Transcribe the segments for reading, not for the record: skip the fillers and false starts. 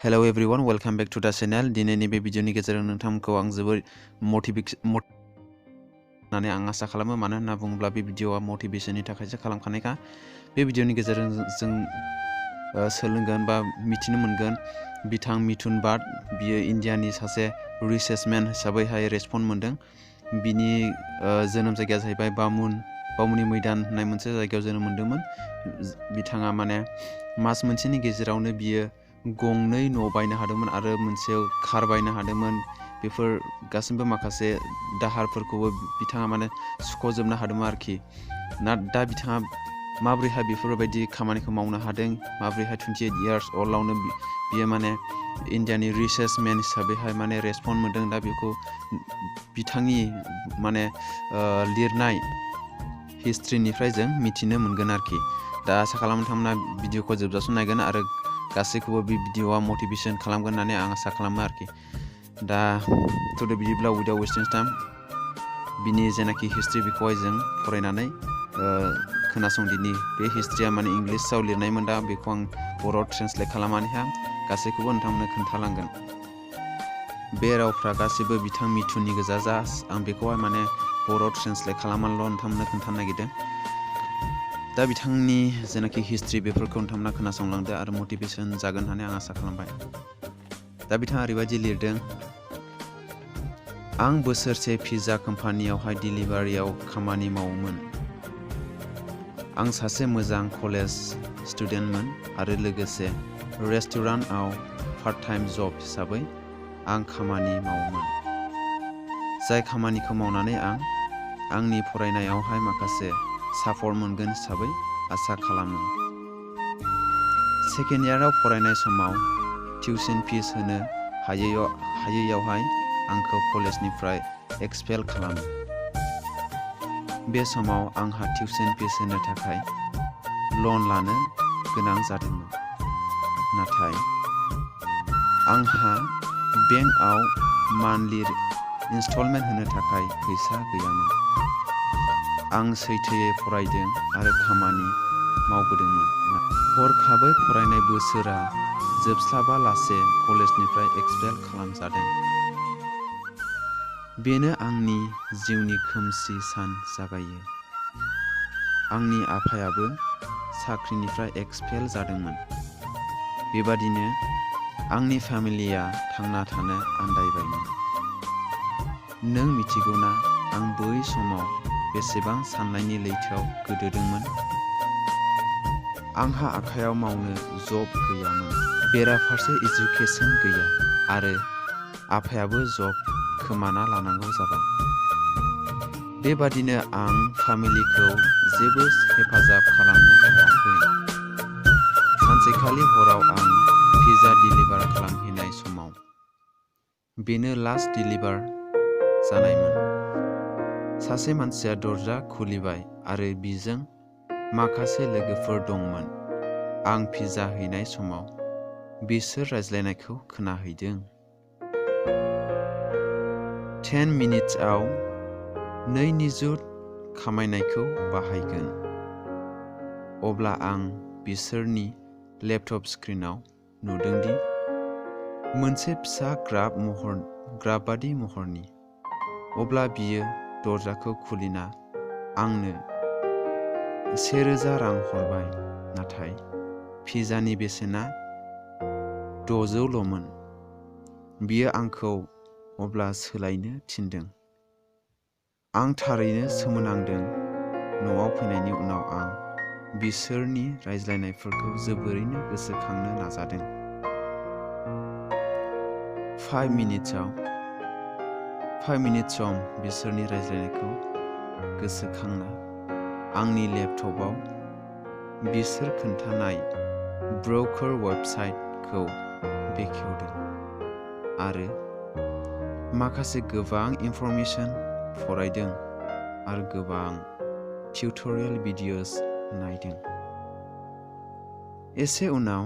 Hello everyone, welcome back to the channel. दिनैनि बे भिडिअनि गेजेरजों नोंथांमोनखौ आं जोबोर होननानै आं आसा खालामो मानो होनना बुङोब्ला बे भिडिअआ मटिभेशननि थाखायसो खालामखानायखा। बे भिडिअनि गेजेरजों जों सोलोंगोन बा मिथिनो मोनगोन बिथां मिथुन बाट बियो इन्डियानि सासे रिचेस्ट मेन हिसाबैहाय रेसपन्ड मोनदों। बिनि जोनोम जायगाया जाहैबाय बामुनि मैदान होननाय मोनसे जायगायाव जोनोम मोन्दोंमोन। बिथाङा माने मास मोनसेनि गेजेरावनो बियो गंनै न' बायनो हादोंमोन आरो मोनसे कार बायनो हादोंमोन। बेफोर गासिबो माखासे दाहारफोरखौबो बिथाङा माने सुख'जोबनो हादोंमोन आरोखि। दा बिथाङा माबोरैहाय बेफोरबायदि खामानिखौ मावनो हादों, माबोरैहाय 28 years oldआवनो बियो माने इन्डियानि रिचेस्ट मेन हिसाबैहाय माने रेसपन्ड मोनदों। दा बेखौ बिथांनि माने लिरनाय हिस्ट्रिनिफ्राय जों मिथिनो मोनगोन आरोखि। दा आसा खालामो नोंथांमोना भिडिअखौ जोबजासिम नायगोन आरो गासैखौबो बे भिडिअआ मटिभेशन खालामगोन होननानै आं आसा खालामो आरोखि। दा थुदो बिदिब्ला उइदाउट वेस्टिं टाइम बिनि जेनाखि हिस्ट्रि बेखौहाय जों फरायनानै खोनासंदिनि। बे हिस्ट्रिया माने इंलिसाव लिरनायमोन, दा बेखौ आं बर'आव ट्रेन्सलेट खालामनानैहाय गासैखौबो नोंथांमोननो खोन्थालांगोन। बे रावफ्रा गासैबो बिथां मिथुननि गोजा, जास्ट आं बेखौहाय माने बर'आव ट्रेन्सलेट खालामनानैल' नोंथांमोननो खोन्थानो नागिरदों। दा बिथांनि जेनाखि हिस्ट्रि बेफोरखौ नोंथांमोना खोनासंलांदो आरो मटिभेशन जागोन होननानै आं आसा खालामबाय। दा बिथाङा ओरैबायदि लिरदों, आं बोसोरसे पिज्जा कम्पानियावहाय डिलिभारियाव खामानि मावोमोन। आं सासे मोजां कलेज स्टुडेन्टमोन आरो लोगोसे रेस्टुरेन्टआव पार्ट टाइम जब हिसाबै आं खामानि मावोमोन। जाय खामानिखौ मावनानै आं आंनि फरायनायावहाय माखासे सापर्ट मोनगोन हिसाबै आसा खालामो। सेकेन्ड इयाराव फरायनाय समाव टिउसन फिस होनो हायैयावहाय आंखौ कलेजनिफ्राय एक्सपेल खालामो। बे समाव आंहा टिउसन फिस होनो थाखाय लन लानो गोनां जादोंमोन, नाथाय आंहा बेंकआव मान्थलि इनस्टलमेन्ट होनो थाखाय फैसा गैयामोन। आं सैथोयै फरायदों आरो खामानि मावबोदोंमोन। हरखाबै फरायनाय बोसोरा जोबस्लाबालासे कलेजनिफ्राय एक्सपेल खालामजादों। बेनो आंनि जिउनि खोमसि सान जागायो। आंनि आफायाबो साख्रिनिफ्राय एक्सपेल जादोंमोन। बेबादिनो आंनि फेमिलिया थांना थानो आन्दायबायमोन। नों मिथिगौना आं बै समाव बेसेबां साननायनि लैथोआव गोदोदोंमोन? आंहा आखायाव मावनो जब गैयामोन, बेराफारसे एजुकेसन गैया आरो आफायाबो जब खोमाना लानांगौ जाबाय। बेबादिनो आं फेमिलिखौ जेबो हेफाजाब खालामनो हायाखै। सानसेखालि हराव आं पिज्जा डिलिभार खालामहैनाय समाव बेनो लास्ट डिलिभार जानायमोन। सासे मानसिया दरजा खुलिबाय आरो बिजों माखासे लोगोफोर दंमोन। आं पिज्जा हैनाय समाव बिसोर रायज्लायनायखौ खोनाहैदों। 10 मिनिट्सआव 2 निजुत खामायनायखौ बाहायगोन। अब्ला आं बिसोरनि लेपटप स्क्रिनाव नुदोंदि मोनसे फिसा ग्राफ बादि महरनि। अब्ला बियो दरजाखौ खुलिना आंनो 1000 रां हरबाय, नाथाय पिज्जानि बेसेना 600ल'मोन। बियो आंखौ अब्ला सोलायनो थिनदों। आं थारैनो सोमोनांदों। न'आव फैनायनि उनाव आं बिसोरनि रायज्लायनायफोरखौ जोबोरैनो गोसोखांनो नाजादों। 5 मिनिट सम बिसोरनि रायज्लायनायखौ गोसोखांना आंनि लेपटपआव बिसोर खोन्थानाय ब्रकार वेबसाइटखौ बेखेवदों आरो माखासे गोबां इनफरमेसन फरायदों आरो गोबां टिउटरियेल भिडिअस नायदों। एसे उनाव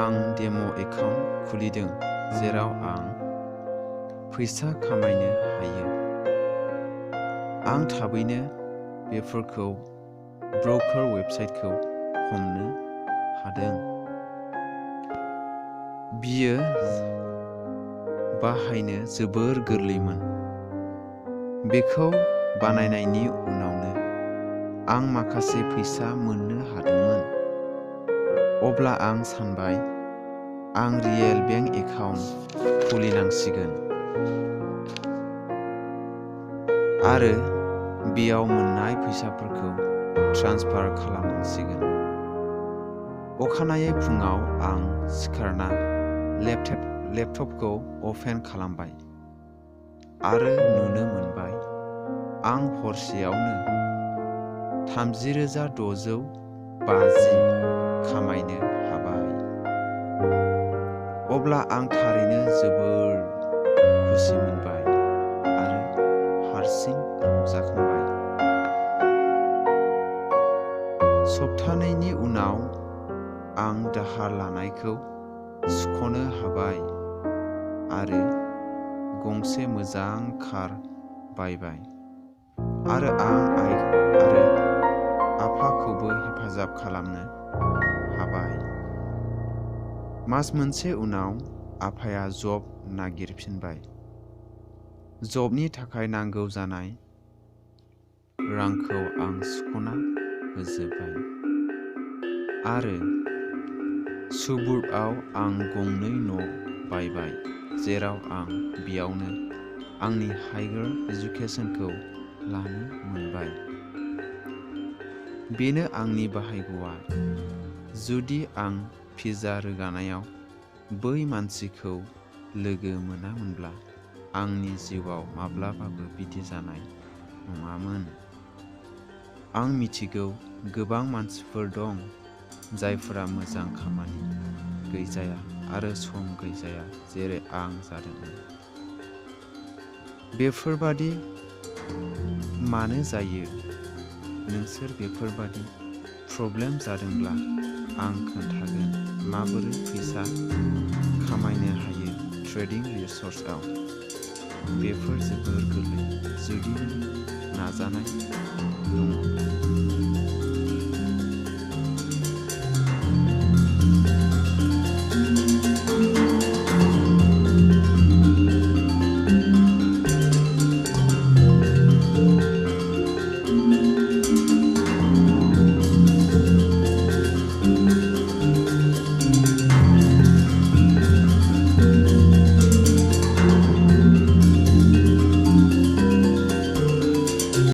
आं डेम' एकाउन्ट खुलिदों जेराव आं फैसा खामायनो हायो। आं थाबैनो बेफोरखौ ब्रकार वेबसाइटखौ हमनो हादों। बियो बाहायनो जोबोर गोरलैमोन। बेखौ बानायनायनि उनावनो आं माखासे फैसा मोननो हादोंमोन। अब्ला आं सानबाय, आं रियेल बेंक एकाउन्ट खुलिनांसिगोन आरो बेयाव मोननाय फैसाफोरखौ ट्रान्सफार खालामनांसिगोन। अखानायै फुङाव आं सिखारना लेपटपखौ अपेन खालामबाय आरो नुनो मोनबाय आं हरसेयावनो 30,650 खामायनो हाबाय। अब्ला आं थारैनो जोबोर खुसि मोनबाय आरो हारसिं रंजाखांबाय। सप्तानैनि उनाव आं दाहार लानायखौ सुख'नो हाबाय आरो गंसे मोजां कार बायबाय आरो आं आइ आरो आफाखौबो हेफाजाब खालामनो हाबाय। मास मोनसे उनाव आफाया जब नागिरफिनबाय। जबनि थाखाय नांगौ जानाय रांखौ आं सुख'ना होजोबबाय आरो सुबुर्बआव आं गंनै न' बायबाय, जेराव आं बेयावनो आंनि हाइयार एजुकेसनखौ लानो मोनबाय। बेनो आंनि बाहायग'आ। जुदि आं पिज्जा रोगानायाव बै मानसिखौ लोगो मोनामोनब्ला आंनि जिउआव माब्लाबाबो बिदि जानाय नङामोन। आं मिथिगौ गोबां मानसिफोर दं जायफोरा मोजां खामानि गैजाया आरो सम गैजाया जेरै आं जादोंमोन। बेफोरबादि मानो जायो? नोंसोर बेफोरबादि प्रब्लेम जादोंब्ला आं खोन्थागोन माबोरै फैसा खामायनो हायो ट्रेडिं रिसर्सआव। बेफोर जोबोर गोरलै जुदि नों नाजानाय दङब्ला।